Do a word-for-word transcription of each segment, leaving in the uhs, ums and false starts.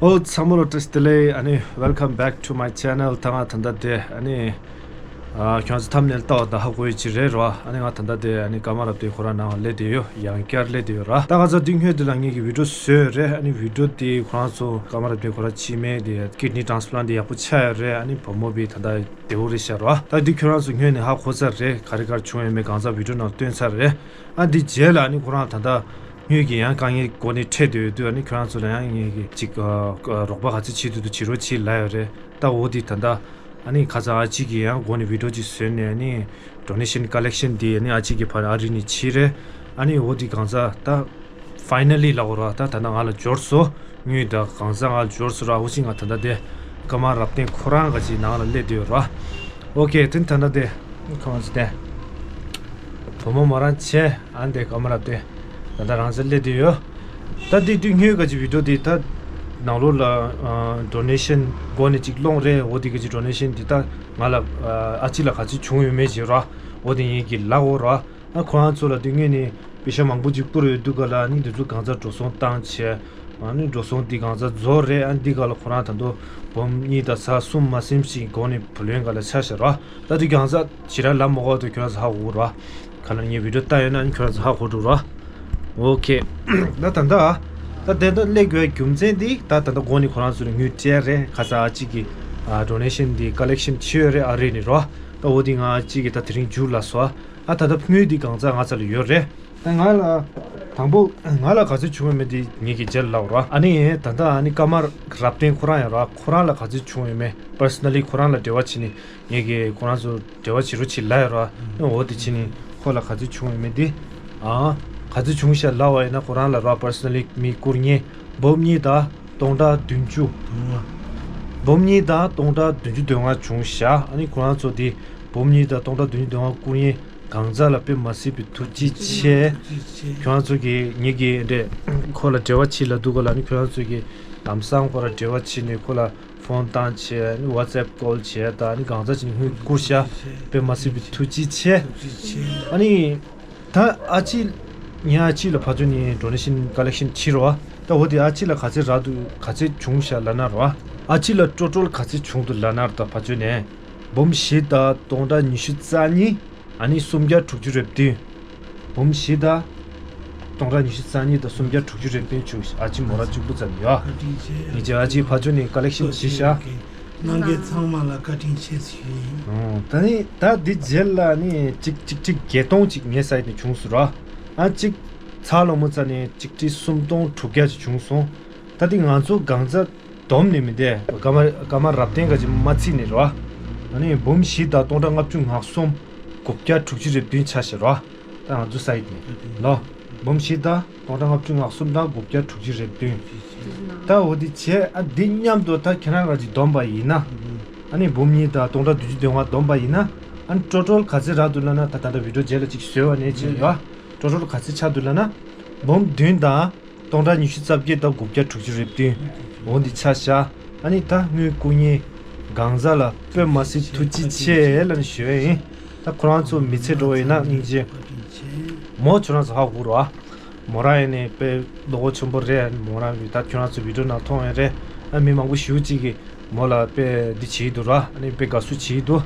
ཨོ་ཚང་མ་ལ་བཀྲ་ཤིས་བདེ་ལེགས། ཨ་ནི་welcome back to my channel། ད་ང་ད་ལྟ་དེ་ཨ་ནི་ཨ་ཁྱོད་ཚོ་ཐམ་ནེལ་ལྟ་བ་ད་ཧ་གོ་ཡི་ཅི་རེད་རོ། ཨ་ནི་ང་ད་ལྟ་དེ་ཨ་ནི་ཀརྨ་རབ་བརྟན་ཁོ་རང་ནང་སླེབས་བསྡད་ཡོད། ཡང་བསྐྱར་སླེབས་བསྡད་ཡོད་ར། ད་ང་ཚོ་འདི་སྔོན་དེ་ལ་ངེད་ཀྱི་བི་ཌི་ཡོ་བཟོས་རེད། ཨ་ནི་བི་ཌི་ཡོ་དེ་ཁོ་རང་ཚོ་ཀརྨ་རབ་བརྟན་ཁོ་རང་ཕྱི་མའི་དེ་ཀིཌ་ནི་ཊྲན་སི་པ་ལན་ཊི་དེ་ཡག་པོ་ཆགས་ཡོད་རེད། ཨ་ནི་བུ་མོ་བི་ད་ལྟ་བདེ་བོ་རེད་ཤག་ར། ད་འདི་ཁྱོད་རང་ཚོ་སྔོན་ནས་ཧ་གོ་ཚར་རེད། ག་རེ་ག་རེ་བྱུང་ཡོད་མེད་གང་ཚང་བི་ཌི་ཡོ་ནང་སྟོན་ཚར་རེད། ཨ་འདི་རྗེས་ལ་ཨ་ནི་ཁོ་རང་ད་ལྟ་སྔོན་གྱི་ཡང་དཀའ་ངལ་སྒོ་ནས་འཕྲད་བསྡད་ཡོད་དུས། ཨ་ནི་ཁྱོད་རང་ཚོ་ལ་ཡང་ངེད་ཀྱིས་ཅིག་ཨ་རོགས་པ་ག་ཚོད་བྱེད་ཐུབ་ཐུབ་བྱེད་རོགས་བྱེད་ལབ་ཡོད་རེད། ད་འོ་འདི་ད་ལྟ་ཨ་ནི་ཁ་སང་ཨ་ཅེ་གིས་ཡང་སྒོ་ནས་བི་ཌི་ཡོ་ཅིག་བཟོས་ནས། ཨ་ནི་ཌོ་ནེ་ཤན་ཀ་ལེག་ཤན་འདི་ཨ་ནི་ཨ་ཅེ་གིས་ཕར་ཨ་རི་ནས་བྱས་རེད། ཨ་ནི་འོ་འདི་གང་ཚང་ད་ཕའི་ནལ་ལི་ལབ་དགོས་ར། ད་ད་ལྟ་ང་ལ་འབྱོར་སོང་། དངུལ་དང་གང་ཚང་ང་ལ་འབྱོར་སོང་ར། འོ་ཅིག་ང་ད་ལྟ་དེ་ཀརྨ་རབ་བརྟན་ཁོ་རང་ག་ཅིག་ནང་ལ་སླེབས་བསྡད་ཡོད་ར། ཨོ་ཁེ། དེ་ད་ལྟ་དེ་ཁོང་ཚོ་དེ་བུ་མོ་མོ་རང་བྱས། ཨ་ནི་དེ་ཀརྨ་རབ་བརྟན་ད་ལྟ་རང་ཚོ་སླེབས་བསྡད་ཡོད། ད་དེ་དུས་སྔོན་ག་ཅིག་བི་ཌི་ཡོ་དེ་ད་ནང་ལོགས་ལ་ཨ་ཌོ་ནེ་ཤན་སྒོ་ནས་ཅིག་སློང་རེད། འོ་དེ་ག་ཅིག་ཌོ་ནེ་ཤན་དེ་ད་ང་ལ་ཨ་ཅེ་ལ་ག་ཚོད་བྱུང་ཡོད་མེད་ཅིག་ར། འོ་དེ་ངེད་ཀྱིས་ལབ་དགོས་ར། ཨ་ཁོ་རང་ཚོ་ལ་དུས་སྔོན་ནས་པེ་ཤ་མང་པོ་ཅིག་བསྐུར་ཡོད་དུས་ག་ལ། ཨ་ནི་འདི་ཚོ་གང་ཚང་འགྲོ་སོང་བཏང་བྱས། ཨ་ནི་འགྲོ་སོང་འདི་གང་ཚང་རྫོགས་རེད། ཨ་འདི་ག་ལ་ཁོ་རང་ད་དུང་འབུམ་གཉིས་དང་ཚེག་གསུམ་མ་ཟིན་ཞིག་སྒོ་ནས་བུ་ལོན་ག་ལ་ཆ་བཞག་ར། ད་དུང་གང་ཚང་ཞེ་དྲག་ལབ་མ་དགོས་པ་དུ་ཁྱོད་རང་ཚོ་ཧ་གོ་ར། ག་ལ་ངའི་བི་ཌི་ཡོ་ལྟ་ཡོད་ན་ཨ་ནི་ཁྱོད་རང་ཚོ་ཧ་གོ་འགྲོ་ར། ཨོ་ཁེ། ད་ད་ད་ད་དེ་ད་སླེབས་དགོས་རྒྱུ་མཚན་འདི་ད་ད་ད་སྒོ་ནས་ཁོ་རང་ཚོ་ལ་དངུལ་སྤྲད་རེད། ཁ་སང་ཨ་ཅེ་གིས་ཨ་ཌོ་ནེ་ཤན་འདི་ཀ་ལེག་ཤན་བྱས་ཡོད་རེད། ཨ་རི་ནས་ར། ད་འོ་འདི་ང་ཨ་ཅེ་གིས་ད་དེ་རིང་མཇུག་ལ་སོང་། ཨ་ད་ལྟ་དངུལ་འདི་གང་ཚང་ང་ཚོ་ལ་ཡོད་རེད། ད་ང་ལ་དང་པོ་ང་ལ་ག་ཚོད་བྱུང་ཡོད་མེད་འདི་ངེད་ཀྱིས་རྗེས་ལ་ལབ་ར། ཨ་ནི་ད་ལྟ་ཨ་ནི་ཀརྨ་རབ་བརྟན་ཁོ་རང་ཡང་ར། ཁོ་རང་ལ་ག་ཚོད་བྱུང་ཡོད་མེད་པར་སོ་ནལ་ལི་ཁོ་རང་ལ་འབྲེལ་བ་བྱས་ནས་ངེད་ཀྱིས་ཁོ་རང་ཚོ་འབྲེལ་བ་བྱེད་རོགས་བྱེད་ལབ་ཡོད་ར། ཨ་འོ་དེ་བྱས་ནས་ཁོ་ལ་ག་ཚོད་བྱུང་ཡོད་མེད་འདི། ཨ་ག་ཚོད་བྱུང་ཤག་ལབ་པ་ཡིན་ན། ཁོ་རང་ལ་ར་པར་སོ་ནལ་ལི་མི་བསྐུར་མཁན་འབུམ་གཉིས་དང་སྟོང་ཕྲག་བདུན་ཅུ། འབུམ་གཉིས་དང་སྟོང་ཕྲག་བདུན་ཅུ་དོན་ལྔ་བྱུང་ཤག་ཨ་ནི་ཁོ་རང་ཚོ་དེ་འབུམ་གཉིས་དང་སྟོང་ཕྲག་བདུན་ཅུ་དོན་ལྔ་བསྐུར་མཁན་གང་ཚང་ལ་དཔེ་མ་སྲིད་པའི་ཐུགས་རྗེ་ཆེ། ཁྱོད་རང་ཚོ་གིས་ངེད་ཀྱིས་འདྲེ་ཁོ་ལ་འབྲེལ་བ་བྱེད་ལབ་དུས་ག་ལ་ནི་ཁྱོད་རང་ཚོ་གིས་ལམ་སང་ཁོ་ལ་འབྲེལ་བ་བྱེད་ནས་ཁོ་ལ་ཕོན་བཏང་བྱས། ནི་ཝ་ཊི་སི་ཨེབ་ཀོལ་བྱས། ད་ནི་གང་ཚང་ཅིག་ནི་དངུལ་བསྐུར་ཤག་དཔེ་མ་སྲིད་པའི་ཐུགས་རྗེ་ཆེ། ཨ་ནི་ད་ཨ་ཅེ་ངའི་ཨ་ཅེ་ལ་ཕར་ཚུར་ནི་ཌོ་ནེ་ཤན་ཀ་ལེག་ཤན་བྱེད་རོགས། ད་འོ་དེ་ཨ་ཅེ་ལ་ག་ཚོད་རག་འདུག་ག་ཚོད་བྱུང་ཤག་ལབ་ན་རོགས། ཨ་ཅེ་ལ་ཊོ་ཊལ་ག་ཚོད་བྱུང་འདུག་ལབ་ན་རོགས། ད་ཕར་ཚུར་ནས་འབུམ་བཞི་དང་སྟོང་ཕྲག་ཉི་ཤུ་རྩ་གཉིས། ཨ་ནི་སུམ་བརྒྱ་དྲུག་ཅུ་རེ་བདུན། འབུམ་བཞི་དང་སྟོང་ཕྲག་ཉི་ཤུ་རྩ་གཉིས་དང་སུམ་བརྒྱ་དྲུག་ཅུ་རེ་བདུན་བྱུང་། ཨ་ཅེ་མོ་རང་གཅིག་པུ་ཙམ་ཡོད། བཀའ་དྲིན་ཆེ། ངེད་ཀྱི་ཨ་ཅེ་ཕར་ཚུར་ནས་ཀ་ལེག་ཤན་བྱས་ཤག་གནང་མཁན་ཚང་མ་ལ་བཀའ་དྲིན་ཆེ་ཞུ་ཡིན། ཨོ། ད་ནི་ད་འདི་རྗེས་ལ་ནི་གཅིག་གཅིག་ཁྲི་བརྒྱད་སྟོང་ཅིག་ངའི་སའིཌ་ནས་བྱུང་སོང་ར། ཨ་གཅིག་ཚ་ལོ་མོ་ཙ་ནས་གཅིག་ཁྲི་སུམ་སྟོང་དྲུག་བརྒྱ་ཅིག་བྱུང་སོང་། ད་འདི་ང་ཚོ་གང་ཚང་བསྡོམས་ནས་མི་འདས། ཀརྨ་ཀརྨ་རབ་བརྟན་ག་ཅིག་མ་ཚིག་ནས་ར། ཨ་ནི་འབུམ་བཞི་དང་སྟོང་ཕྲག་ལྔ་བཅུ་ང་གསུམ་དགུ་བརྒྱ་དྲུག་ཅུ་རེ་བདུན་ཆགས་ཤག་ར། ད་ང་ཚོ་སའིཌ་ནས་ལོ། འབུམ་བཞི་དང་སྟོང་ཕྲག་ལྔ་བཅུ་ང་གསུམ་དང་དགུ་བརྒྱ་དྲུག་ཅུ་རེ་བདུན། ད་འོ་དེ་བྱས། ཨ་འདི་མཉམ་དུ་ད་ཁྱེད་རང་རང་གཅིག་བསྡོམས་པ་ཡིན་ན། ཨ་ནི་འབུམ་གཉིས་དང་སྟོང་ཕྲག་བདུན་ཅུ་དོན་ལྔ་བསྡོམས་པ་ཡིན་ན། ཨ་ནི་ཊོ་ཊལ་ག་ཚོད་རག་འདུག་ལབ་ན། ད་ད་ལྟ་བི་ཌི་ཡོ་རྗེས་ལ་ཅིག་བཟོས་པ་ནས་བྱས་ཡོད། ཊོ་ཊལ་ག་ཚོད་ཆགས་འདུག་ལབ་ན། འབུམ་བདུན་དང་སྟོང་ཕྲག་ཉི་ཤུ་རྩ་བརྒྱད་དང་དགུ་བརྒྱ་དྲུག་ཅུ་རེ་བདུན། འོ་འདི་ཆགས་ཤག་ཨ་ནི་ད་དངུལ་བསྐུར་མཁན་གང་ཟག་ལ་དཔེ་མ་སྲིད་ཐུགས་རྗེ་ཆེ་ལབ་ནས་ཞུ་ཡ་ཡིན། ད་ཁོ་རང་ཚོ་མི་ཚེ་འགྲོ་བ་ཡིན་ན་སྙིང་རྗེ། མོ་ཁྱོད་རང་ཚོ་ཧ་གོ་རོགས། མོ་རང་ཡིན་ནའི་དཔེ་བློ་ཁོག་ཆེན་པོ་རེད། མོ་རང་གིས་ད་ཁྱོད་རང་ཚོ་བི་ཌི་ཡོ་ནང་མཐོང་ཡོད་རེད། ཨ་མི་མང་པོ་ཞེ་པོ་ཅིག་གིས་མོ་ལ་དཔེ་འདི་བྱེད་ཀྱི་འདུག་ར། ཨ་ནི་དཔེ་དགའ་བསུ་བྱེད་ཀྱི་འདུག་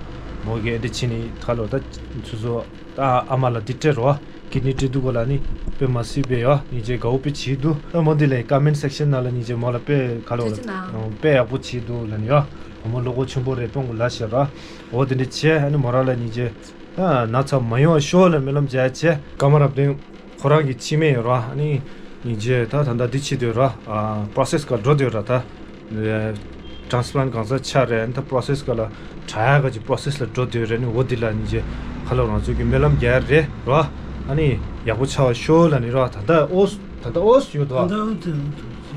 མོ་གིས་འདི་བྱས་ནས་ཁ་ལོ་ད་ཚོད་ཚོད། ད་ཨ་མ་ལ་འདི་སྤྲད་རོགས། ཀིཌ་ནི་སྤྲད་དུས་ག་ལ་ནི་དཔེ་མ་སྲིད་པའི་ཡ་སྙིང་རྗེ་དགའ་བོ་དཔེ་བྱེད་ཀྱི་འདུག་ད་མོ་འདི་ལ་ཀོ་མེན་ཊི་སེག་ཤན་ནང་ལ་སྙིང་རྗེ་མོ་ལ་དཔེ་ཁ་ལོ་ཅི་ཅི་ན། དཔེ་ཡག་པོ་བྱེད་འདུག་ལབ་ནི་ཡ། བུ་མོ་བློ་ཁོག་ཆེན་པོ་རེད། དཔེ་མགོ་ལ་ཤེས་ར། འོ་དེ་འདྲ་བྱས། ཨ་ནི་མོ་རང་ལ་སྙིང་རྗེ། ད་ན་ཚ་མ་ཡོང་བ་ཤོག་ལ་སྨོན་ལམ་རྒྱག་བྱས། ཀརྨ་རབ་བརྟན་ཁོ་རང་གི་ཕྱི་མ་ཡོད་ར། ཨ་ནི་སྙིང་རྗེ་ད་ད་ལྟ་འདི་བྱེད་འདོད་ར། ཨ་པྲོ་སེ་སི་ག་འགྲོ་འདོད་ར། ད་ཊེ་རན་སི་པ་ལན་ཊི་གང་ཟག་ཆགས་རེད། ད་པྲོ་སེ་སི་ག་ལ་དྲག་ཡག་གི་པྲོ་སེ་སི་ལ་འགྲོ་འདོད་རེད། ཨ་ནི་འོ་འདི་ལ་སྙིང་རྗེ་ཁ་ལོ་རང་ཚོ་གི་སྨོན་ལམ་རྒྱག་རེད་ར། ཨ་ནི་ཡག་པོ་ཆགས་པ་ཤོག་ལབ་ནི་ར། ད་ལྟ་ཨོས་ད་ལྟ་ཨོས་ཡོད་དོ།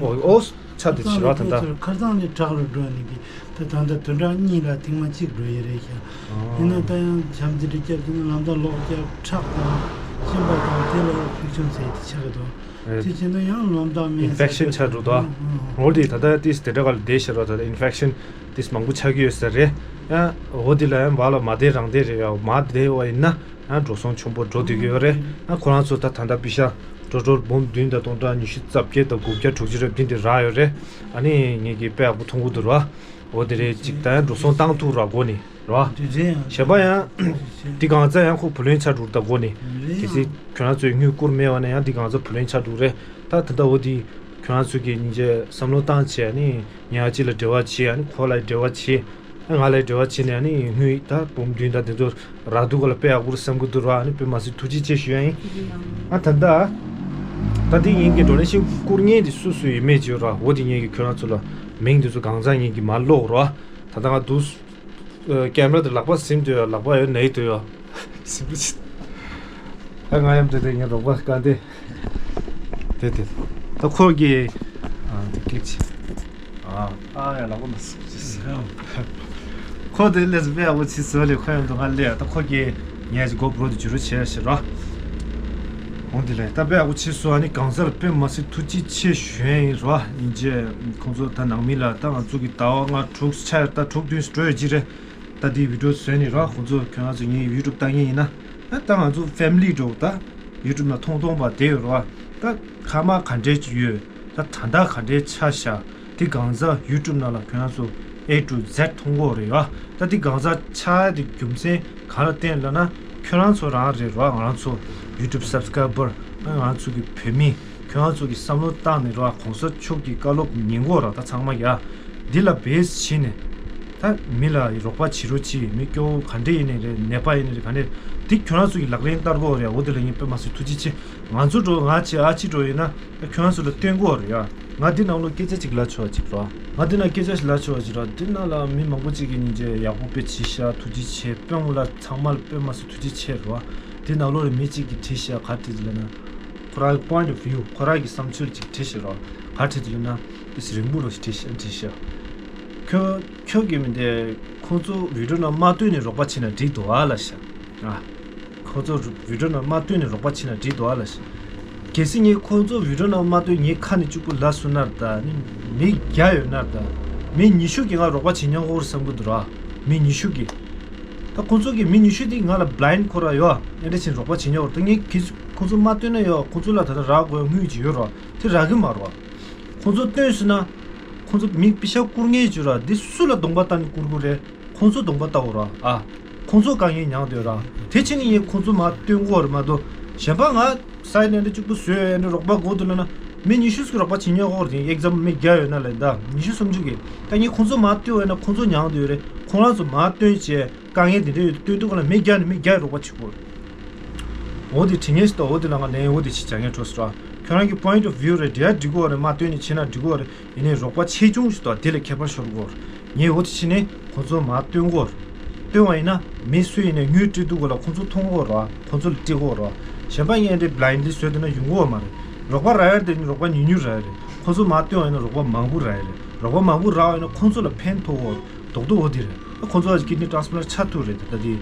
ཨོས་ཆགས་འདི་བྱེད་ར་ད་ལྟ། ཁར་སང་ནས་དྲག་རུ་འགྲོ་ནི་གི། ད་ད་ལྟ་བདུན་ཕྲག་གཉིས་ལ་ཐེངས་མ་གཅིག་འགྲོ་ཡི་རེད་ཤག་ཡིན་ན་ད་ཡང་བྱམས་བརྩེ་འདྲ་སྐྱབས་ཀྱི་ལམ་ད་ལོག་སྐྱབས་ཁྲག་དང་གཤིན་པ་དང་དེ་ལ་ཕིག་ཆུང་ཟེར་དེ་ཆགས་ཀྱི་འདུག་དེ་བྱས་ན་ཡང་ལམ་ད་མེད། ཨིན་ཕེག་ཤན་ཆགས་འགྲོ་དོ། འོ་དེ་ད་ལྟ་ཏིས་དེ་འདྲ་ག་ལ་བསྡད་ཤག་རོ། ད་ལྟ་ཨིན་ཕེག་ཤན་ཏིས་མང་པོ་ཆགས་ཀྱི་ཡོད་ས་རེད། ཡང་འོ་དེ་ལ་ཡང་བ་ལ་མ་བསྡད་རང་བསྡད་རེད། ཡང་མ་བསྡད་བ་ཡིན་ན་ཡང་འགྲོ་སོང་ཆེན་པོ་འགྲོ་སྡོད་ཀྱི་ཡོད་རེད། ཡང་ཁོ་རང་ཚོ་ད་ད་ལྟ་པི་ཤ་ ཊོ་ཊལ་འབུམ་བདུན་དང་སྟོང་ཕྲག་ཉི་ཤུ་རྩ་བརྒྱད་དང་དགུ་བརྒྱ་དྲུག་ཅུ་རེ་བདུན་དེ་རག་ཡོད་རེད། ཨ་ནི་ངེད་ཀྱིས་དཔེ་ཡག་པོ་མཐོང་གི་འདུག་ར། འོ་དེ་རེད། ཅིག་ད་ཡང་འགྲོ་སོང་བཏང་ཐུབ་ར་སྒོ་ནས་ར། དེ་རེད་ཡང་། གཞན་པ་ཡང་། འདི་གང་ཚ་ཡང་ཁོ་བུ་ལོན་ཆགས་འགྲོ་ད་སྒོ་ནས། རེད་གལ་སྲིད་ཡང་། ཁྱོད་རང་ཚོས་དངུལ་བསྐུར་མེད་པ་ན་ཡང་འདི་གང་ཚ་བུ་ལོན་ཆགས་འགྲོ་རེད། ད་ད་ལྟ་འོ་དེ་ཁྱོད་རང་ཚོས་ཀྱི་སྙིང་རྗེ་བསམ་བློ་བཏང་བྱས་ཨ་ནི་ཉག་གཅིག་ལ་འབྲེལ་བ་བྱེད། ཨ་ནི་ཁོ་ལ་འབྲེལ་བ་བྱེད། ང་ལ་འབྲེལ་བ་བྱས་ནས་ཨ་ནི་དངུལ་ད་འབུམ་བདུན་དང་དེ་ཚོ་རག་འདུག་ག་ལ་དཔེ་ཡག་པོ་རེད་བསམ་གྱི་འདུག་ར། ཨ་ནི་དཔེ་མ་སྲིད་ཐུགས་རྗེ་ཆེ་ཞུ་ཡ་ཡིན། ཨ་ད་ལྟ། ད་འདི་ངེད་ཀྱི་ཌོ་ནེ་ཤན་བསྐུར་མཁན་དེ་སུ་སུ་ཡིན་མེད་ཅིག་ཡོད་ར། འོ་དེ་ངེད་ཀྱི་ཁྱོད་རང་ཚོ་ལ་མིང་དེ་ཚོ་གང་ཚང་ངེད་ཀྱི་མར་ཀློག་ར། ད་ལྟ་ང་འདུག་ཀེ་མ་ར་དེ་ལག་པ་ཟིན་འདུག་ཡ། ལག་པ་ཡོད་ན་ཡིད་འདུག་ཡ། ཟིན་པོ་ཆེ། ད་ང་ཡམ་དེ་དེ་ངའི་རོགས་པ་དཀའ་འདི། དེ་དེ། ད་ཁོ་གི། ཨ་དེ་ཀིག་ཆེ། ཨ་ཨ་ཡ་ལག་པ་མ་ཟིན་པོ་ཆེ། ཁོ་དེ་ལས་དཔེ་ཡག་པོ་ཆེ་ཟོ་ལེ། ཁོ་ཡང་དུ་ང་ལེ། ད་ཁོ་གི་ངས་ཀྱི་གོ་པྲོ་དེ་བསྒྱུར་བྱས་ཤི་རོ། འོང་དེ་ལས་ད་དཔེ་ཡག་པོ་ཆེ་སོ། ཨ་ནི་གང་ཟག་ལ་དཔེ་མ་སྲིད་ཐུགས་རྗེ་ཆེ་ཞུ་ཡ་ཡིན་རོ། ཡིན་རྗེས་ཁོང་ཚོ་ད་ནང་མི་ལ་ད་ང་ཚོ་གི་ཟླ་བ་ལྔ་དྲུག་ཆ་ཡ་ད་དྲུག་བདུན་འགྲོ་ཡོད་ཀྱི་རེད། ད་དེའི་བི་ཌིའོ་བཟོས་ནི་རོ། ཁོང་ཚོ་ཁྱོད་རང་ཚོ་ངའི་ཡུ་ཊུབ་ལྟ་མཁན་ཡིན་ན། ད་ད་ང་ཚོ་ཕེ་མི་ལི་འགྲོ་ད་ཡུ་ཊུབ་ན་མཐོང་མཐོང་པ་དེ་ཡོད་རོ། ད་ཁ་མ་ག་འདྲས་ཡོད། ད་ད་ད་ག་འདྲའི་ཆ་བཞག་དེ་གང་ཟག་ཡུ་ཊུབ་ནང་ལ་ཁྱོད་རང་ཚོ་A to Z མཐོང་གི་རེད་ཡ། ད་དེ་གང་ཟག་ཆགས་ཡ་དེ་རྒྱུ་མཚན་གང་ལ་བརྟེན་ལབ་ན། ཁྱོད་རང་ཚོ་རང་རེད་རོ། ང་རང་ཚོ་ཡུ་ཊུབ་སབ་སི་ཀ་རའི་བར། ང་རང་ཚོ་གི་བོད་མི་ཁྱོད་རང་ཚོ་གི་བསམ་བློ་བཏང་ནས་རོ། གོང་ས་མཆོག་གི་བཀའ་སློབ་ཉན་གོ་ར། ད་ཚང་མ་ཡ་འདི་ལ་བེས་བྱས་ནས་ད་མི་ལ་རོགས་པ་བྱེད་རོགས་གྱིས། མི་སྐྱོ་བོ་ག་འདྲ་ཡིན་ནའི་རེད། ནད་པ་ཡིན་ནའི་རེད། ག་ནས་འདི་ཁྱོད་རང་ཚོ་གི་ལག་ལེན་བསྟར་གོ་རེད། འོ་དེ་ལ་ངས་དཔེ་མ་སྲིད་ཐུགས་རྗེ་ཆེ། ང་ཚོ་འགྲོ་ང་བྱེད་ཨ་ཅི་འགྲོ་ཡིན་ན། ད་ཁྱོད་རང་ཚོ་ལ་སྟོན་གོ་རེད་ཡ། ང་འདི་ནང་ལོ་སྐད་ཆ་གཅིག་ལབ་ཆོག་ཅིག་རོ། ང་འདི་ནང་སྐད་ཆ་ཞིག་ལབ་ཆོག་ཅིག་རོ། འདི་ནང་ལ་མི་མང་པོ་ཅིག་གིས་སྙིང་རྗེ་ཡག་པོ་དཔེ་བྱས་ཤག་ཐུགས་རྗེ་ཆེ། དཔེ་མོ་ལ་ཚང་མ་ལ་དཔེ་མ་སྲིད་ཐུགས་རྗེ་ཆེ་རོ། འདི་ནང་ལོ་ལ་མི་གཅིག་གིས་བྲིས་ཤག་ག་རེ་བྲིས་ལབ་ན། ཁོ་རང་གི་པོ་ཡིན་ཊི་ཨོཕ་ཝིའུ། ཁོ་རང་གི་བསམ་ཚུལ་ཅིག་བྲིས་ཤག་རོ། ག་རེ་བྲིས་ལབ་ན། ཨིས་རིང་པོ་རོ་ཞིག་བྲིས་ཤག་བྲིས་ཤག་ཁྱོད་ཁྱོད་ཀྱིས་མི་འདི་ཁོང་ཚོ་བི་ཌིའོ་ནང་མ་སྟོན་ནས་རོགས་པ་བྱས་ན་འགྲིག་འདུག་ཨ་ལབ་ཤག་ཨ། ཁོ་ཚོ་བི་ཌིའོ་ནང་མ་སྟོན་ནས་རོགས་པ་བྱེད་ན་འགྲིག་འདུག་ཨ་ལབ་ཤག་གལ་སྲིད་ངས་ཁོ་ཚོ་བི་ཌིའོ་ནང་མ་སྟོན། ངའི་ཁ་ནས་གཅིག་པུ་ལབ་སོང་ན་ད་ནི་མི་བརྒྱ་ཡོད་ན་ད་མི་ཉི་ཤུ་གིས་ང་རོགས་པ་བྱེད་མྱོང་གོ་བསམ་གི་འདུག་ར། མི་ཉི་ཤུ་གིས། ད་ཁོ་ཚོ་གི་མི་ཉི་ཤུ་དེ་ང་ལ་བི་ལའིན་ཌི་ཁོ་ར་ཡོད་ཨེ་འདྲ་བྱས་རོགས་པ་བྱེད་མྱོང་གོ། ད་ངས་གི་ཁོ་ཚོ་མ་སྟོན་ན་ཡོད། ཁོ་ཚོ་ལ་ད་ལྟ་རག་དགོས་དངུལ་ཅིག་ཡོད་ར། དེ་རག་གི་མ་ར། ཁོ་ཚོ་སྟོན་སོང་ན། ཁོ་ཚོ་མི་པེ་ཤ་བསྐུར་མཁན་ཅིག་ར། འདི་སུ་ལ་གདོང་པ་བལྟས་ནས་བསྐུར་དགོས་རེད། ཁོང་ཚོ་གདོང་པ་ལྟ་བོ་ར། ཨ། ཁོང་ཚོ་དཀའ་ངལ་མྱངས་བསྡད་ར། དེ་ཕྱིན་ནས་ངས་ཁོང་ཚོ་མར་སྟོན་གོ་ར་མ་གཏོགས། གཞན་པ་ང་སའི་ལན་ཌི་གཅིག་པུ་བཟོས་ཡོད་འདྲ་རོགས་པ་དགོས་འདུག་ལབ་ན། མི་ཉི་ཤུ་ཞིག་རོགས་པ་བྱེད་མྱོང་གོ་ར། དེ་ཨེག་ཛམ་མི་བརྒྱ་ཡོད་ན་ལབ་ད་ཉི་ཤུ་སུམ་ཅུ་གི། ད་ངས་ཁོང་ཚོ་མར་སྟོན་ཡོད་ན་ཁོང་ཚོ་མྱངས་བསྡད་ཡོད་རེད། ཁོང་རང་ཚོ་མར་སྟོན་བྱས་དཀའ་ངལ་དེ་འདྲ་ཡོད་སྟོན་དུས་ག་ལ་མི་བརྒྱ་ནས་མི་བརྒྱ་རོགས་པ་བྱེད་དགོས་རེད། འོ་དེ་དྲི་ངན་ཞིག་ད། འོ་དེ་ལ་ང་ལན་འོ་དེ་ཞིག་བྱ་ངན་འཕྲོ་སོང་ར། ཁྱོད་རང་གི་པོ་ཡིན་ཊི་ཨོཕ་ཝིའུ་རེད། འདི་ཡ་འགྲིག་གོ་རེད། མར་སྟོན་ནས་བྱས་ན་འགྲིག་གོ་རེད། ཡིན་ནའི་རོགས་པ་ཆེ་ཆུང་ཞིག་དང་དེ་ལས་ཁྱད་པར་ཤོར་གོ། ངས་འོ་དེ་བྱས་ནས་ཁོང་ཚོ་མར་སྟོན་གོ། སྟོན་བ་ཡིན་ན་མི་སུ་ཡིན་ནའི་དངུལ་སྤྲད་དུས་ག་ལ་ཁོང་ཚོ་མཐོང་གོ་ར། ཁོང་ཚོ་ལ་སྤྲད་གོ་ར། གཞན་པ་ངས་འདི་བི་ལའིན་ཌི་ལི་བཟོས་བསྡད་ན་ཡོང་གོ་མ་རེད། རོགས་པ་རག་ཡ་དེ་ནི་རོགས་པ་ཉུང་ཉུང་རག་ཡ་རེད། ཁོང་ཚོ་མར་སྟོན་བ་ཡིན་ན་རོགས་པ་མང་པོ་རག་ཡ་རེད། རོགས་པ་མང་པོ་རག་པ་ཡིན་ན་ཁོང་ཚོ་ལ་ཕན་ཐོགས་གོ། རྡོག་རྡོག་འོ་དེ་རེད། ཁོང་ཚོ་ཀིཌ་ནི་ཊ་རན་སི་པ་ལན་ཊི་ཆགས་ཐུབ་རེད། ད་དེ་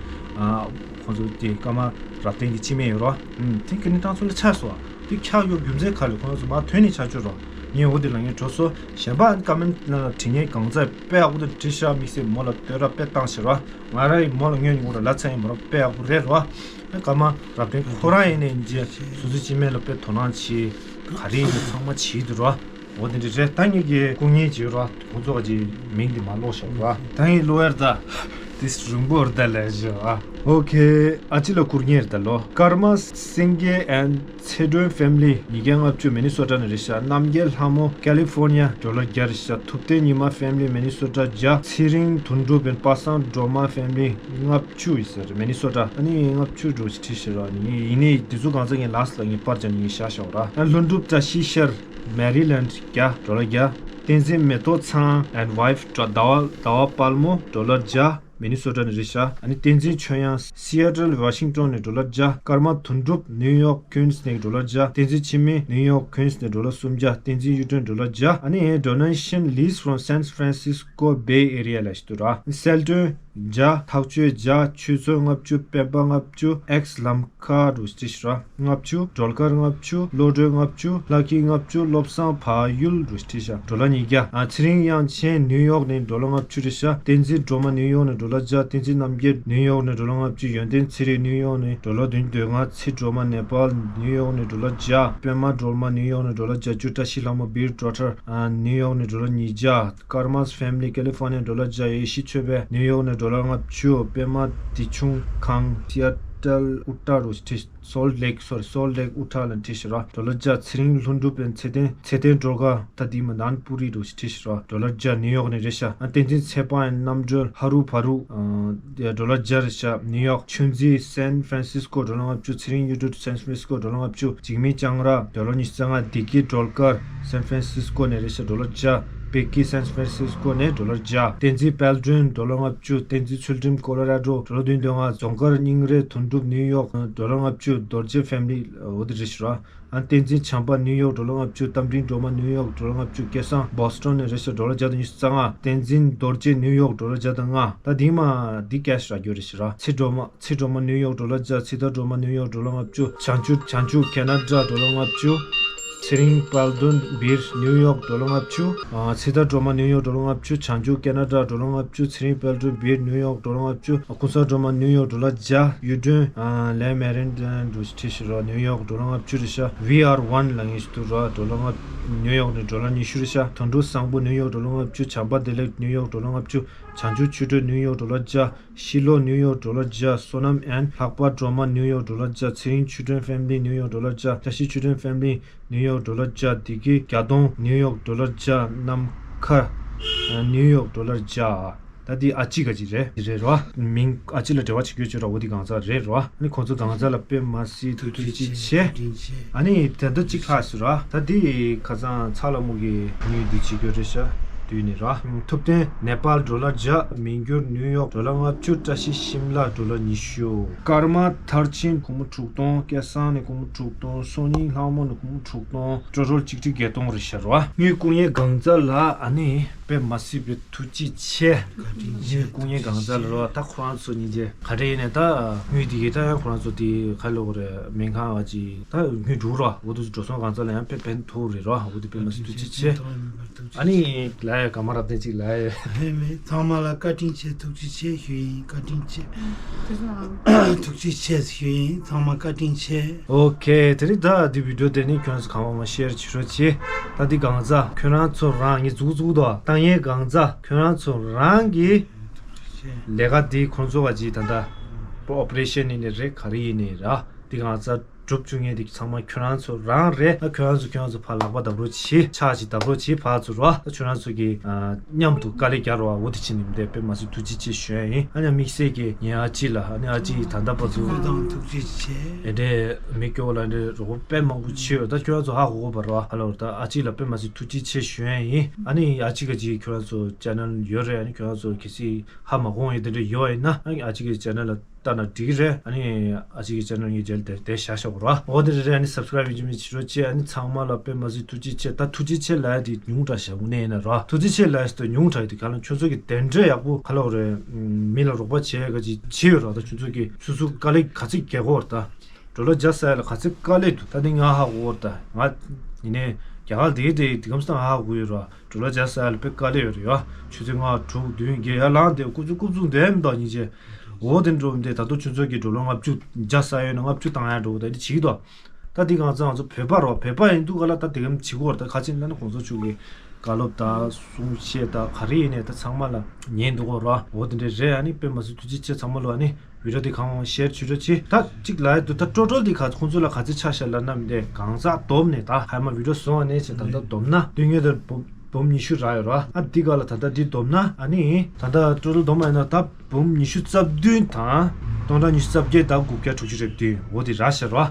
ཁོང་ཚོ་དེ་ཀརྨ་རབ་བརྟན་གྱི་སྤྱི་སྨན་ཡོད་ར། དེ་ཀིཌ་ནི་ཊ་རན་སི་པ་ལན་ཊི་ཆགས་སོང་། དེ་ཆགས་ཡོད་རྒྱུ་མཚན་ག་རེ། ཁོང་ཚོ་མར་ཐོན་ནས་ཆགས་ཆོག་ར། ངས་འོ་དེ་ལ་ངས་གྲོགས་སོ། གཞན་པ་ཀ་མེན་ཊི་ནང་ལ་དྲི་ངན་གང་ཚ་དཔེ་ཡག་པོ་དེ་བྲིས་ཤག་དམིགས་བསལ་མོ་ལ་བསྟོད་ར་དཔེ་བཏང་ཤག་ར། ང་ར་ཡི་མོ་ལ་སྔོན་ཉིན་གུང་ལ་ལ་ཚ་ཡི་མོ་ར་དཔེ་ཡག་པོ་རེད་ར། ཀརྨ་རབ་བརྟན་ཁོ་རང་ཡིན་ནའི་རྗེས་སོ་སོའི་སྤྱི་སྨན་ལ་དཔེ་དོ་སྣང་བྱེད། ག་རེ་ཡིན་ནའི་ཚང་མ་བྱེད་དུ་ར། འོ་དེ་འདྲ་རེད། ད་ངེད་ཀྱི་སྐུ་ངལ་བྱེད་རོགས། ཁོང་ཚོ་ག་ཅིག་མིང་འདི་མ་ཀློག་ཤོག་ར། ད་ངས་ཀློག་ཡར་ད། དེ་རིང་པོར་ད་ལས་བྱོས་ཨ། ཨོ་ཁེ། ཨ་ཅི་ལ་སྐུ་ངལ་ད་ལོ། ཀརྨ་སེང་གེ་ཨེན་ཚེ་སྒྲོན་ཕེ་མི་ལི་ཉིས་བརྒྱ་ལྔ་བཅུ་མི་ནི་སོ་ཊ་ནས་རེད་ཤག་རྣམ་རྒྱལ་ལྷ་མོ་ཀ་ལི་ཧྥོར་ནི་ཡ་ཌོ་ལར་བརྒྱ་རེད་ཤག་ཐུབ་བསྟན་ཉི་མ་ཕེ་མི་ལི་མི་ནི་སོ་ཊ་བརྒྱ། ཚེ་རིང་དོན་གྲུབ་པན་པ་སངས་སྒྲོལ་མ་ཕེ་མི་ལི་ལྔ་བཅུ་ཡིན་ས་རེད། མི་ནི་སོ་ཊ་ཨ་ནི་ལྔ་བཅུ་འགྲོ་ཞིག་བྲིས་ཤག་ར། ཡིན་ནའི་དེ་ཚོ་གང་ཚ་ངས་ལགས་སོ་ལ་ངས་པར་བརྒྱབ་ནས་ངས་བཞག་ཤག་ར། ལྷུན་གྲུབ་བཀྲ་ཤིས་ཤར། མེ་རི་ལེནཌ་བརྒྱ། ཌོ་ལར་བརྒྱ། བསྟན་འཛིན་མེ་ཏོག་ཚང་and wife ཟླ་བ་ཟླ་བ་དཔལ་མོ་ཌོ་ལར་བརྒྱ། མི་ནི་སོ་ཊ་ནས་རེད་ཤག་ཨ་ནི་བསྟན་འཛིན་ཆོས་དབྱངས་སི་ཨེ་ཊལ་ཝ་ཤིང་ཊོན་ནས་ཌོ་ལར་བརྒྱ། ཀརྨ་དོན་གྲུབ་ནིའུ་ཡོག་ཀུན་སི་ནས་ཌོ་ལར་བརྒྱ། བསྟན་འཛིན་འཆི་མེད་ནིའུ་ཡོག་ཀུན་སི་ནས་ཌོ་ལར་སུམ་བརྒྱ། བསྟན་འཛིན་གཡུ་སྒྲོན་ཌོ་ལར་བརྒྱ། ཨ་ནི་Donation List from San Francisco Bay Area ལ་ཞིག་ཏུ་ར། གསལ་སྒྲོན། བརྒྱ། ཐག་གཅོད་བརྒྱ། ཆུ་ཚོད་ལྔ་བཅུ། སྤེན་པ་ལྔ་བཅུ། ཨེགས་ལམ་ཁ་རུ་བྲིས་ར། ལྔ་བཅུ། སྒྲོལ་དཀར་ལྔ་བཅུ། བློ་གྲོས་ལྔ་བཅུ། ལྷ་སྐྱིད་ལྔ་བཅུ། བློ་བཟང་བལ་ཡུལ་རུ་བྲིས་ཤག་ཌོ་ལར་ཉིས་བརྒྱ། ཨ། ཚེ་རིང་དབྱངས་ཅན་ནིའུ་ཡོག་ནས་ཌོ་ལར་ལྔ་བཅུ་རེད་ཤག་བསྟན་འཛིན་སྒྲོལ་མ་ནིའུ་ཡོག་ནས་ཌོ་ལར་བརྒྱ། བསྟན་འཛིན་རྣམ་རྒྱལ་ནིའུ་ཡོག་ནས་ཌོ་ལར་ལྔ་བཅུ། ཡོན་ཏན་ཚེ་རིང་ནིའུ་ཡོག་ནས་ཌོ་ལར་བདུན་ཅུ་དོན་ལྔ། ཚེ་སྒྲོལ་མ་ནེ་པཱལ་ནིའུ་ཡོག་ནས་ཌོ་ལར་བརྒྱ། པད་མ་སྒྲོལ་མ་ནིའུ་ཡོག་ནས་ཌོ་ལར་བརྒྱད་ཅུ། བཀྲ་ཤིས་ལྷ་མོ་བིར་ཌོ་ཊར་ནིའུ་ཡོག་ནས་ཌོ་ལར་ཉིས་བརྒྱ། ཀར་མཱས་ཕེ་མི་ལི་ཀེ་ལི་ཧྥོར་ནི་ཡ་ཌོ་ལར་བརྒྱ། ཡེ་ཤེས་ཆོས་འཕེལ་ནིའུ་ཡོག་ནས་ཌོ་ལར་ལྔ་བཅུ། པད་མ་བདེ་ཆུང་ཁང་སི་ཨ་ཊལ་ཨུ་ཊ་རུ་བྲིས། སོལ་ལེག་སོ་རི། སོལ་ལེག་ཨུ་ཊ་ལ་བྲིས་ཤག་ར། ཌོ་ལར་བརྒྱ། ཚེ་རིང་ལྷུན་གྲུབ་པའི་ཚེ་བརྟན། ཚེ་བརྟན་སྒྲོལ་དཀར། ད་དེ་མ་ནཱན་པུ་རི་རུ་བྲིས་ཤག་ར། ཌོ་ལར་བརྒྱ། ནིའུ་ཡོག་ནས་རེད་ཤག་ཨ། བསྟན་འཛིན་ཚེ་དཔག་ཡང་རྣམ་གྲོལ་ཧ་རུ་བ་རུ། ཨ། ཌོ་ལར་བརྒྱ་རེད་ཤག་ནིའུ་ཡོག་ཆོས་འཛིན་སན་ཧྥ་རན་སིས་ཀོ་ཌོ་ལར་ལྔ་བཅུ། ཚེ་རིང་གཡུ་སྒྲོན་སན་ཧྥ་རན་སིས་ཀོ་ཌོ་ལར་ལྔ་བཅུ། འཇིགས་མེད་ལྕང་ར་ཌོ་ལར་ཉི་ཤུ་རྩ་ལྔ། བདེ་སྐྱིད་སྒྲོལ་དཀར་སན་ཧྥ་རན་སིས་ཀོ་ནས་རེད་ཤག་ཌོ་ལར་བརྒྱ། བེ་ཀི་སན་ཧྥ་རན་སིས་ཀོ་ནས་ཌོ་ལར་བརྒྱ། བསྟན་འཛིན་དཔལ་སྒྲོན་ཌོ་ལར་ལྔ་བཅུ། བསྟན་འཛིན་ཚུལ་ཁྲིམས་ཀོ་ལོ་ར་ཌོ་ཌོ་ལར་བདུན་དོན་ལྔ། རྫོང་དཀར་སྙིང་རལ་དོན་གྲུབ་ནིའུ་ཡོག་ཌོ་ལར་ལྔ་བཅུ། རྡོ་རྗེ་ཕེ་མི་ལི་འོ་དེ་རེད་ཤག་ར། ཨ། བསྟན་འཛིན་བྱམས་པ་ནིའུ་ཡོག་ཌོ་ལར་ལྔ་བཅུ། རྟ་མགྲིན་སྒྲོལ་མ་ནིའུ་ཡོག་ཌོ་ལར་ལྔ་བཅུ། སྐལ་བཟང་བོ་སི་ཊོན་ནས་རེད་ཤག་ཌོ་ལར་བརྒྱ་དང་ཉི་ཤུ་རྩ་ལྔ། བསྟན་འཛིན་རྡོ་རྗེ་ནིའུ་ཡོག་ཌོ་ལར་བརྒྱ་དང་ལྔ། ད་དེ་མ་དེ་ཀེ་ཤི་རག་རྒྱུ་རེད་ཤག་ར། ཚེ་སྒྲོལ་མ། ཚེ་སྒྲོལ་མ་ནིའུ་ཡོག་ཌོ་ལར་བརྒྱ། ཚེ་རྟ་སྒྲོལ་མ་ནིའུ་ཡོག་ཌོ་ལར་ལྔ་བཅུ། བྱང་ཆུབ། བྱང་ཆུབ་ཁེ་ན་ཌ་ཌོ་ལར་ལྔ་བཅུ། ཚེ་རིང་དཔལ་སྒྲོན་བིར་ནིའུ་ཡོག་ཌོ་ལར་ལྔ་བཅུ། ཨ། ཚེ་རྟ་སྒྲོལ་མ་ནིའུ་ཡོག་ཌོ་ལར་ལྔ་བཅུ། བྱང་ཆུབ་ཁེ་ན་ཌ་ཌོ་ལར་ལྔ་བཅུ། ཚེ་རིང་དཔལ་སྒྲོན་བིར་ནིའུ་ཡོག་ཌོ་ལར་ལྔ་བཅུ། ཨ། ཀུན་བཟང་སྒྲོལ་མ་ནིའུ་ཡོག་ཌོ་ལར་བརྒྱ། གཡུ་སྒྲོན། ཨ། ལེ་མེ་རིན་ཌན་རུ་བྲིས་ཤག་ར། ནིའུ་ཡོག་ཌོ་ལར་ལྔ་བཅུ་རེད་ཤག་ཝི་ཨར་ཝན་ལབ་མཁན་ཞིག་འདུག་ར། ཌོ་ལར་ལྔ། ནིའུ་ཡོག་ནས་ཌོ་ལར་ཉི་ཤུ་རེད་ཤག་དོན་གྲུབ་བཟང་པོ་ནིའུ་ཡོག་ཌོ་ལར་ལྔ་བཅུ། བྱམས་པ་བདེ་ལེགས་ནིའུ་ཡོག་ཌོ་ལར་ལྔ་བཅུ། བྱང་ཆུབ་ཆོས་སྒྲོན་ནིའུ་ཡོག་ཌོ་ལར་བརྒྱ། ཤི་ལོ་ནིའུ་ཡོག་ཌོ་ལར་བརྒྱ། བསོད་ནམས་ཨན། ལྷག་པ་སྒྲོལ་མ་ནིའུ་ཡོག་ཌོ་ལར་བརྒྱ། ཚེ་རིང་ཆོས་སྒྲོན་ཕེ་མི་ལི་ནིའུ་ཡོག་ཌོ་ལར་བརྒྱ། བཀྲ་ཤིས་ཆོས་སྒྲོན་ཕེ་མི་ལི་ནིའུ་ཡོག་ཌོ་ལར་བརྒྱ། བདེ་སྐྱིད་རྒྱ་གདོང་ནིའུ་ཡོག་ཌོ་ལར་བརྒྱ། ནམ་མཁའ་ནིའུ་ཡོག་ཌོ་ལར་བརྒྱ། ད་འདི་ཨ་ཅི་ག་ཅི་རེད། རེད་རོ། མིང་ཨ་ཅི་ལ་འབྲེལ་བ་བྱེད་རྒྱུ་བྱོས་ར། འོ་འདི་གང་ཟག་རེད་རོ། ཨ་ནི་ཁོང་ཚོ་གང་ཟག་ལ་དཔེ་མ་སྲིད་ཐུགས་རྗེ་ཆེ། ཨ་ནི་ད་ལྟ་གཅིག་ལྷག་སོང་ར། ད་འདི་ཁ་སང་ཚ་ལྷ་མོ་གི་དངུལ་འདི་བྱེད་རྒྱུ་རེད་ཤག་དུས་ནི་ར། ཐུབ་བསྟན་ནེ་པཱལ་ཌོ་ལར་བརྒྱ། མི་འགྱུར་ནིའུ་ཡོག་ཌོ་ལར་ལྔ་བཅུ། བཀྲ་ཤིས་ཤིམ་ལ་ཌོ་ལར་ཉི་ཤུ། ཀརྨ་མཐར་ཕྱིན་སྒོར་མོ་དྲུག་སྟོང་། སྐལ་བཟང་ནས་སྒོར་མོ་དྲུག་སྟོང་། སང་ཉིན་ལྷ་མོ་ནས་སྒོར་མོ་དྲུག་སྟོང་། ཊོ་ཊལ་གཅིག་ཁྲི་བརྒྱད་སྟོང་རེད་ཤག་ར། དངུལ་བསྐུར་མཁན་གང་ཟག་ལ་ཨ་ནི་དཔེ་མ་སྲིད་པའི་ཐུགས་རྗེ་ཆེ། བཀའ་དྲིན་ཆེ། དངུལ་བསྐུར་མཁན་གང་ཟག་ལ་རོ། ད་ཁོ་རང་ཚོ་སྙིང་རྗེ། ག་རེ་ཡིན་ནའི་ད་དངུལ་དེ་གིས་ད་ཡང་ཁོ་རང་ཚོ་དེ་ག་ལབ་དགོས་རེད། སྨན་ཁང་བ་ཅིག་ད་དངུལ་འགྲོ་རོ། འོ་དེ་ཚོ་འགྲོ་སོང་གང་ཟག་ལ་ཡང་དཔེ་ཕན་ཐོགས་རེད་རོ། འོ་དེ་དཔེ་མ་སྲིད་ཐུགས་རྗེ་ཆེ། ཨ་ནི་ལ་ཡ་ག་མ་རབ་བརྟན་ཅིག་ལ་ཡ། མེད་མེད། ཚང་མ་ལ་བཀའ་དྲིན་ཆེ། ཐུགས་རྗེ་ཆེ་ཞུ་ཡིན། བཀའ་དྲིན་ཆེ། ཐུགས་རྗེ་ཆེ་ཞུ་ཡིན། ཚང་མ་བཀའ་དྲིན་ཆེ། ཨོ་ཁེ། དེ་རིང་ད་འདི་བི་ཌིའོ་དེ་ནི་ཁྱོད་རང་ཚོ་གང་མང་མང་ཤེར་བྱེད་རོགས་བྱེད། ད་འདི་གང་ཟག་ཁྱོད་རང་ཚོ་རང་ངས་འཛུགས་འཛུགས་དོ་བཏང་ཡས་གང་ཟག་ཁྱོད་རང་ཚོ་རང་གི་ལས་ཀ་འདི་ཁོང་ཚོ་བ་ཅིག་ད་ལྟ་ཨོ་པ་རེ་ཤན་ཡིན་ནའི་རེད། ག་རེ་ཡིན་ནའི་ར། འདི་གང་ཟག་སྒྲུབ་བཅུག་མཁན་དེ་ཚང་མ་ཁྱོད་རང་ཚོ་རང་རེད། ཨ། ཁྱོད་རང་ཚོ་ཁྱོད་རང་ཚོ་ཕར་ལག་པ་བརྡབ་རོགས་བྱེད། ཕྱག་ཅིག་བརྡབ་རོགས་བྱེད་ཕར་ཚུར་རོ། ཨ། ཁྱོད་རང་ཚོ་གི་ཨ་མཉམ་དུ་དཀའ་ལས་རྒྱག་རོགས། འོ་དེ་བྱེད་ནི་མི་འདུག་དཔེ་མ་སྲིད་ཐུགས་རྗེ་ཆེ་ཞུ་ཡ་ཡིན། ཨ་ནི་དམིགས་བསལ་གྱི་ངའི་ཨ་ཅེ་ལ། ཨ་ནི་ཨ་ཅེ་ཡིས་ད་ལྟ་བར་དུ་ཐུགས་དང་ཐུགས་རྗེ་ཆེ། དེ་འདྲའི་མི་སྐྱོ་བོ་ལ་འདྲའི་རོགས་པ་དཔེ་མང་པོ་བྱས་ཡོད། ད་ཁྱོད་རང་ཚོ་ཧ་གོ་གོ་བ་རོ། ཧ་ལོ། ད་ཨ་ཅེ་ལ་དཔེ་མ་སྲིད་ཐུགས་རྗེ་ཆེ་ཞུ་ཡ་ཡིན། ཨ་ནི་ཨ་ཅེ་ག་ཅིག་ཁྱོད་རང་ཚོ་ཅེ་ནལ་ཡོད་རེད། ཨ་ནི་ཁྱོད་རང་ཚོ་གལ་སྲིད་ཧ་མ་གོ་ཡ་དེ་འདྲ་ཡོད་ཡིན་ན། ཨ་ནི་ཨ་ཅེ་གི་ཅེ་ནལ་ལ་ལྟ་ན་འགྲིག་གི་རེད། ཨ་ནི་ཨ་ཅེ་གི་ཅེ་ནལ་ངའི་རྗེས་ལ་དེ་དེ་བཞག་བཞག་གོ་ར། འོ་དེ་རེད་རེད། ཨ་ནི་སབ་སི་ཀ་རབ་ཡིན་གཅིག་མིན་གཅིག་རོགས་བྱེད། ཨ་ནི་ཚང་མ་ལ་དཔེ་མ་སྲིད་ཐུགས་རྗེ་ཆེ། ད་ཐུགས་རྗེ་ཆེ་ལབ་ཡ་དེ་ཉུང་དྲགས་ཤག་དངོས་གནས་ཡིན་ན་ར། ཐུགས་རྗེ་ཆེ་ལབ་ཡ་དེ་ཉུང་དྲགས་ཡ་དེ་ག་ལ། ཁྱོད་ཚོ་གི་དེ་འདྲ་ཡག་པོ་ག་ལ་འོ་རེད། མི་ལ་རོགས་པ་བྱེད་ཡ་ག་ཅིག་བྱེད་ཡོད་ར། ད་ཁྱོད་ཚོ་གི་སོ་སོ་དཀའ་ལས་ག་ཚོད་རྒྱག་གོ་ར། ད་ཌོ་ལར་བརྒྱ་ཟ་ཡ་ལ་ག་ཚོད་དཀའ་ལས་འདུག་ད་དེ་ང་ཧ་གོ་ར། ད་ང་ཡིན་ནའི་རྒྱ་གར་དེ་དེ་དེ་གམ་སྟངས་ཧ་གོ་ཡོད་ར། ཌོ་ལར་བརྒྱ་ཟ་ཡ་ལ་དཔེ་དཀའ་ལས་ཡོད་རེད་ཡ། ཆུ་ཚོད་ལྔ་དྲུག་བདུན་བརྒྱད་ཡར་ལངས་ཏེ་ཀུ་ཚུ་ཀུ་ཚུ་འདོན་མི་འདུག་སྙིང་རྗེ། འོ་དེ་འགྲོ་འདི་ད་དུང་ཆུ་ཚོད་ཀྱི་ཌོ་ལར་ལྔ་བཅུ་བརྒྱ་ཟ་ཡོད་ན་ལྔ་བཅུ་བཏང་ཡ་འགྲོ་ད་འདི་བྱེད་ཀྱི་འདུག་ད་འདི་གང་ཚང་ང་ཚོ་བོད་པ་རོ། བོད་པ་ཡིན་དུས་ག་ལ་ད་དེ་གམ་བྱེད་ཀྱི་ཡོད་རེད། ད་ག་ཅི་ལབ་ན་གོང་ས་མཆོག་གི་བཀའ་སློབ་དང་གསུང་བཤད་དང་ག་རེ་ཡིན་ནའི་ད་ཚང་མ་ལ་ཉན་འདུག་གོ་རོ། འོ་དེ་འདྲ་རེད། ཨ་ནི་དཔེ་མ་སྲིད་ཐུགས་རྗེ་ཆེ། ཚང་མ་ལོ་ཨ་ནི་བི་ཌིའོ་དེ་གང་མང་ཤེར་བྱེད་རོགས་བྱེད། ད་གཅིག་ལབ་ཡ་འདུག་ད་ཊོ་ཊལ་དེ་ག་ཁོང་ཚོ་ལ་ག་ཚོད་ཆགས་ཤག་ལབ་ན་མི་འདི་གང་ཟག་བསྡོམས་ནས། ད་ཧ་མ་བི་ཌིའོ་བཟོ་བ་ནས་བྱས་ད་ལྟ་བསྡོམས་ན་དུས་ངེས་དེར་འབུམ་འབུམ་ཉི་ཤུ་རག་ཡོད་ར། ཨ་འདི་ག་ལ་ད་ལྟ་འདི་བསྡོམས་ན་ཨ་ནི་ད་ལྟ་ཊོ་ཊལ་བསྡོམས་པ་ཡིན་ན་ད་འབུམ་ཉི་ཤུ་རྩ་བདུན་དང་སྟོང་ཕྲག་ཉི་ཤུ་རྩ་བརྒྱད་དང་དགུ་བརྒྱ་དྲུག་ཅུ་རེ་བདུན་འོ་དེ་རག་ཤག་ར།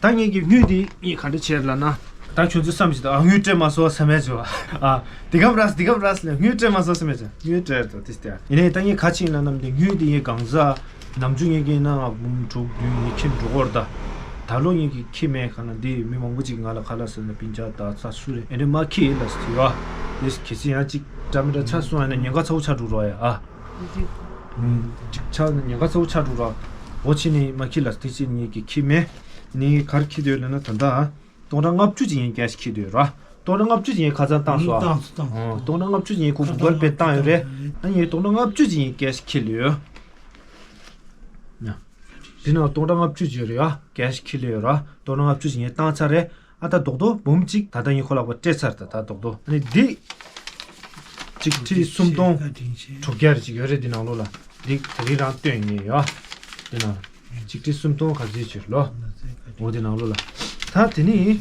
ད་ངེད་ཀྱི་དངུལ་དེ་ངས་ག་འདྲ་བྱས་ལབ་ན། ད་ཁྱོད་ཚོས་བསམ་ཞིག་ད། ཨ་དངུལ་སྤྲད་མ་སོང་བསམ་ཡ་བྱུང་། ཨ་དེ་གམ་རས་དེ་གམ་རས་ལ་དངུལ་སྤྲད་མ་སོང་བསམ་ཡ་བྱུང་། དངུལ་སྤྲད་ད་དེ་སྟེ། ཡིན་ནའི་ད་ངས་ག་ཅི་ཡིན་ལབ་ན་དེ་དངུལ་དེ་ངས་གང་ཟག་ནམ་རྒྱུན་ངེད་ཀྱི་ནང་ལ་འབུམ་དྲུག་བདུན་ཡིན་ཁྱིམ་འགྲོ་གོ་ར། ད་ད་ལོ་ངེད་ཀྱི་ཁྱི་མེད་ག་ན་དེ་མི་མང་པོ་ཅིག་ང་ལ་ཁ་ལག་ཟེར་ན་སྤུན་ཀྱག་ད་ཚ་སུ་རེད་ཨེ་འདྲ་མ་ཁྱི་ཡིན་ལ་ཟེར་ཡོད། དེ་གལ་སྲིད་ཡང་ཅིག་འདྲ་མི་འདྲ་ཆ་སོང་ཡ་ན་ཉེན་ཁ་ཚ་བོ་ཆགས་འགྲོ་རོགས་ཡ། ཨ། ཅིག་ཆ་ཉེན་ཁ་ཚ་བོ་ཆགས་འགྲོ་ར། འོ་ཕྱི་ནས་མ་ཁྱི་ལ་དེ་ཕྱི་ནས་ཀྱི་ཁྱི་མེད། ནི་གར་ཁྱི་དོད་ལ་ན་ད་ད། སྟོང་ཕྲག་ལྔ་བཅུ་ཅིག་ཡིན་ཀེཤ་ཁྱི་དོད་ར། སྟོང་ཕྲག་ལྔ་བཅུ་ཅིག་ཡིན་ཁ་ཚང་བཏང་སོ། ཨ། སྟོང་སོ་བཏང་སོ། སྟོང་ཕྲག་ལྔ་བཅུ་ཅིག་ཡིན་ཁོ་གུ་གལ་པེ་བཏང་ཡོད་རེད། ཨ་ནི་སྟོང་ཕྲག་ལྔ་བཅུ་ཅིག་ཡིན་ཀེཤ་ཁྱི་ལོས། དེ་ནང་སྟོང་ཕྲག་ལྔ་བཅུ་ཅིག་ཡོད་རེད་ཡ། ཀེཤ་ཁྱི་ལོས་ཡོད་ར། སྟོང་ཕྲག་ལྔ་བཅུ་ཅིག་ཡིན་བཏང་ཚར་རེད། ཨ་ད་རྡོག་རྡོག་འབུམ་གཅིག་ད་ལྟ་ཡིན་ཁོ་ལག་པ་སྤྲད་ཚར། ད་ད་རྡོག་རྡོག་ཨ་ནི་འདི། གཅིག་ཁྲི་སུམ་སྟོང་དྲུག་བརྒྱ་རེ་ཅིག་ཡོད་རེད་འདི་ནང་ལོགས་ལ། འདི་དེ་རིང་རང་སྟོན་ངེས་ཡོད། འདི་ནང་། གཅིག་ཁྲི་སུམ་སྟོང་ག་ཚོད་ཅིག་ལོ། འོ་འདི་ནང་ལོགས་ལ། ད་དེ་ནི།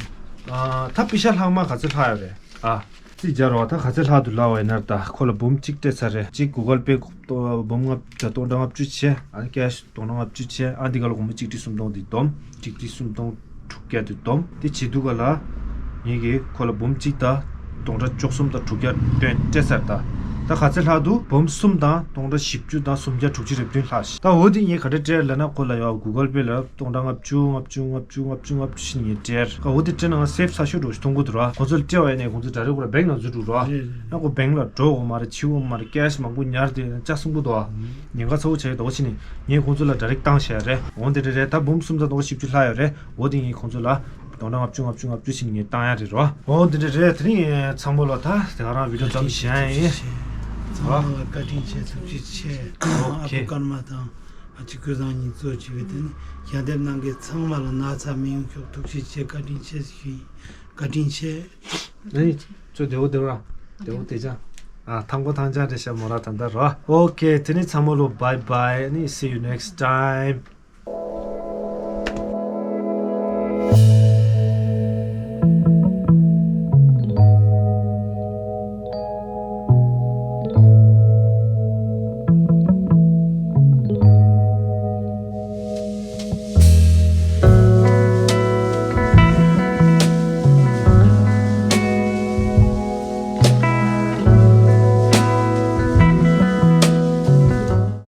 ད་པི་ཤ་ལྷག་མ་ག་ཚོད་ལྷག་ཡོད་རེད། ཨ། རྩིས་སྦྱར་བ་ད་ག་ཚོད་ལྷག་ཏུ་ལྷག་པ་ཡིན་ན་ད་ཁོ་ལ་འབུམ་གཅིག་སྤྲད་ཚར་རེད། གཅིག་གུ་གལ་པེ་འབུམ་ལྔ་བརྒྱ་སྟོང་ཕྲག་ལྔ་བཅུ་བྱས། ཨ་ནི་ཀེཤ་སྟོང་ཕྲག་ལྔ་བཅུ་བྱས། ཨ་འདི་ག་ལ་སྒོར་མོ་གཅིག་ཁྲི་སུམ་སྟོང་འདི་བསྡོམས། གཅིག་ཁྲི་སུམ་སྟོང་དྲུག་བརྒྱ་དེ་བསྡོམས། དེ་བྱེད་དུས་ག་ལ། ངེད་ཀྱིས་ཁོ་ལ་འབུམ་གཅིག་དང་སྟོང་ཕྲག་བཅུ་གསུམ་དང་དྲུག་བརྒྱ་སྟོན་སྤྲད་ཚར་ད། ད་ག་ཚོད་ལྷག་འདུག་འབུམ་གསུམ་དང་སྟོང་ཕྲག་བཞི་བཅུ་དང་སུམ་བརྒྱ་དྲུག་ཅུ་རེ་བདུན་ལྷག་ཤག་ད་འོ་དེ་ངས་ག་འདྲ་སྤྲད་ལབ་ན་ཁོ་ལ་ཡ་གུ་གལ་པེ་ལ་སྟོང་ཕྲག་ལྔ་བཅུ་ལྔ་བཅུ་ལྔ་བཅུ་ལྔ་བཅུ་ལྔ་བཅུ་ཞིག་ངས་སྤྲད། ད་འོ་དེ་སྤྲད་ན་ང་སེབ་ས་ཤོར་འགྲོ་ཞིག་མཐོང་གི་འདུག་ར། ཁོ་ཚོ་ལ་སྤྲད་པ་ཡིན་ནའི་ཁོ་ཚོ་ཌའི་རེག་ཁོ་ར་བེང་ལ་འཛུལ་འགྲོ་ར། རེད་རེད། ཡང་ཁོ་བེང་ལ་འགྲོ་འོ་མ་རེད། བྱིའུ་འོ་མ་རེད། ཀེཤ་མང་པོ་ཉར་དེ་ཅག་གསུང་གི་འདུག་ཨ། ཉེན་ཁ་ཚ་བོ་བྱས་ཡོད་ད། འོ་ཕྱི་ནས་ངས་ཁོང་ཚོ་ལ་ཌའི་རེག་བཏང་བཞག་རེད། འོ་འདི་འདྲ་རེད། ད་འབུམ་གསུམ་དང་སྟོང་བཞི་བཅུ་ལྷག་ཡོད་རེད། འོ་དེ་ངས་ཁོང་ཚོ་ལ་སྟོང་ཕྲག་ལྔ་བཅུ་ལྔ་བཅུ་ལྔ་བཅུ་ཞིག་ངས་བཏང་ཡ་རེད་རོ། འོ་འདི་འདྲ་རེད། དེ་རིང་ཚང་མ་ལོ་ད་དེ་ག་རང་བི་ཌིའོ་མཚམས་བཞག་ཡིན། ཚང་མ་ལ་བཀའ་དྲིན་ཆེ། ཐུགས་རྗེ་ཆེ། ཨ་ཁུ་ཀརྨ་དང་ཨ་ཅེ་ཀུན་བཟང་གཉིས་གཙོ་བྱས་པའི་དེ་ནི་ཞལ་འདེབས་གནང་མཁན་ཚང་མ་ལ་ན་ཚ་མི་ཡོང་ཤོག་ཐུགས་རྗེ་ཆེ། བཀའ་དྲིན་ཆེ་ཞུ་ཡིན། བཀའ་དྲིན་ཆེ། ཨ་ནི་ཚོ་བདེ་བོ་བདེ་བོ་ར། བདེ་བོ་བདེ་ཅང་། ཨ་ཐང་པོ་ཐང་ཅང་རེད་ཤག་མོ་ར་ད་ལྟ་རོ། ཨོ་ཁེ། དེ་ནི་ཚང་མ་ལོ་བའི་བའི། ཨ་ནི་see you next time།